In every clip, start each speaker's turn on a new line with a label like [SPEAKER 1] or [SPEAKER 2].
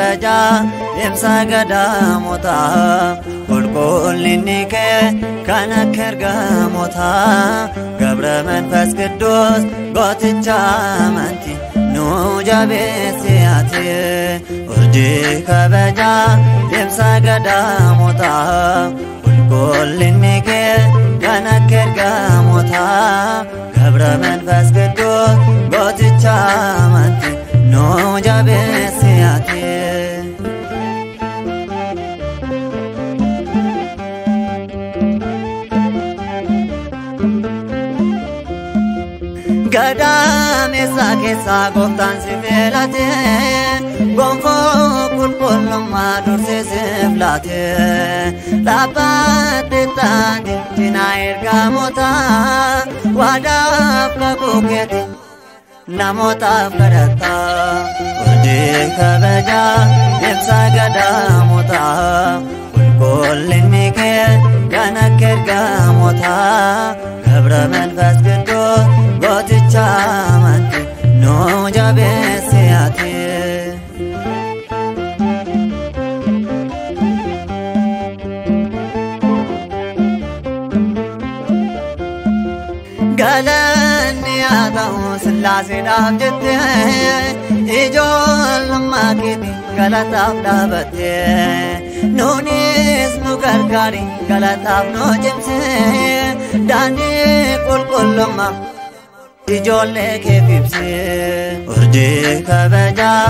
[SPEAKER 1] kabajaa ibsa gadaamotaa qulqullinni kee kan akka ergamootaa ገብረ መንፈስ ቅዱስ gooticha amantii nu jabeessi ati. Urjii kabajaa ibsa gadaamotaa qulqullinni kee kan akka ergamootaa ገብረ መንፈስ ቅዱስ gooticha amantii nu jabeessi ati. Gadameessa keessaa gooftaan si filate, gonfoo qulqullummaa dursee siif laate. Dhaabbatte taate cinaa ergamootaa, waadaaf kakuu keeti namootaaf kadhatta. Urjii kabajaa ibsa gadaamotaa qulqullinni kee kan akka ergamootaa ገብረ መንፈስ ቅዱስ gooticha amantii nu jabeessi ati. Galanni haa ta'u Sillaaseedhaaf jettee, ijoollummaa keetii galataaf dhaabattee, nuunis nu gargaari, galataaf nu cimsee, daandii qulqullummaa ijoollee keef ibsee. Urjii kabajaa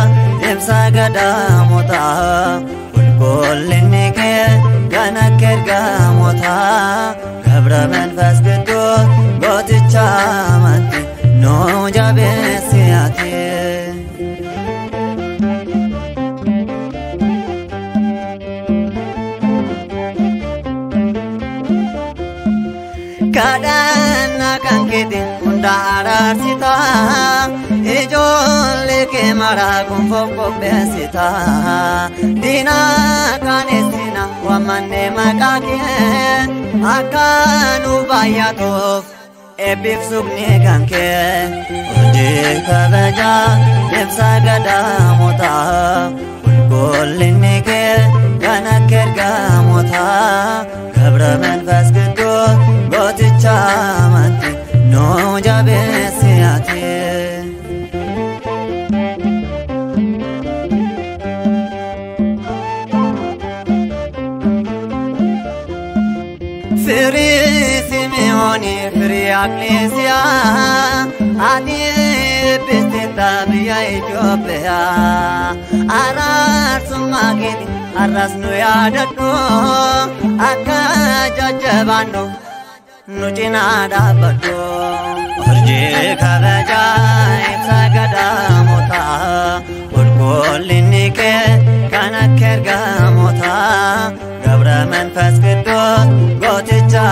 [SPEAKER 1] ibsa gadaamotaa qulqullinni kee kan akka ergamootaa ገብረ መንፈስ ቅዱስ gooticha amantii nu jabeessi ati. Kadhannaa kan keetiin hunda araarsita, ijoollee kee maraa gonfoof qopheessita. Diinaa qaaneessina waamannee maqaa kee, akka nu baay'atuuf eebbiif sugni kan kee. Urjii kabajaa ibsa gadaamotaa qulqullinni kee kan akka ergamootaa ገብረ መንፈስ ቅዱስ gooticha amantii nu jabeessi ati. Firii Simi'oonii, firii Akleesiyaa, ati eebbisteetta biyya Itoophiyaa. Araarsummaa keeti har'as nu yaadadhu, akka jajjabaannu nu cinaa dhaabbadhu. Urjii kabajaa ibsa gadaamotaa qulqullinni kee kan akka ergamootaa ገብረ መንፈስ ቅዱስ gooticha